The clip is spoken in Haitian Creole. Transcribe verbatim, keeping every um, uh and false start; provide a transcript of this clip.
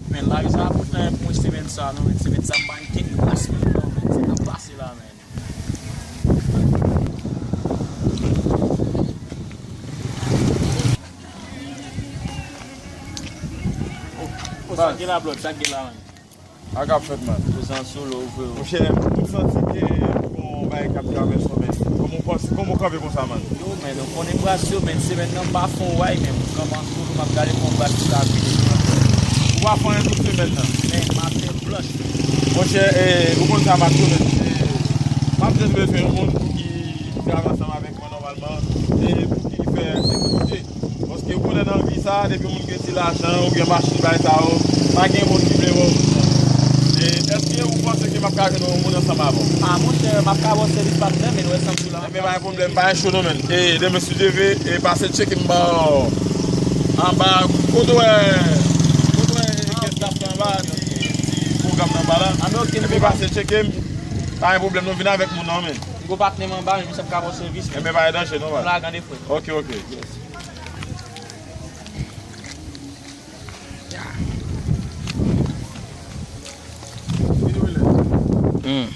Men, lari sa pa pou mwen semèn sa, non, men semèn sa, m pa gen kèk plas, men, non, men, se nan pase la, men. Oh, oh, sa gen la, blood, sa gen la, man. Sa k ap fèt, man? Prezan sou lo, frero. Monchè, m santi ke gon bagay k ap travèse w, men. Kòman w panse, kòman w kanpe konsa, man? Yo, men, ou konnen Brasyo, men, semèn nan, m pa fè yon way, men, m kanpe an solo, m ap gade konba ki ka vini. Ou pa fè anyen tout semèn nan? Men, m ap fè blanch, men. Monchè, e, ou konn sa m ap di w, men, e, m ap jis bezwen yon moun pou ki travay ansanm avèk mwen nòmalman, e pou ki fè sekirite. Paske ou konnen nan vi sa, depi moun gen ti lajan, ou gen machin, bagay sa yo, pa gen moun ki vle wè w konsa. E èske ou panse ke m ap ka jwenn yon moun ansanm avè w? A, monchè, m ap ka ba w sèvis patnè, men nou wè sa m di w la. Enben, pa gen pwoblèm, pa gen cho non, men. E demen si Dye vle, e pase tcheke m ba w anba, kote w wè, kote w wè kès la fè anba, ti, ti pwogram nan anba la. A, men oke, enben, pase tcheke m, pa gen pwoblèm, nou vin avèk moun nan, men. M gon patnè m anba, men misye ap ka ba w sèvis, men. Enben, pa gen danje non, baz. M la, gade, frè. Oke, oke. Yes. Hmm.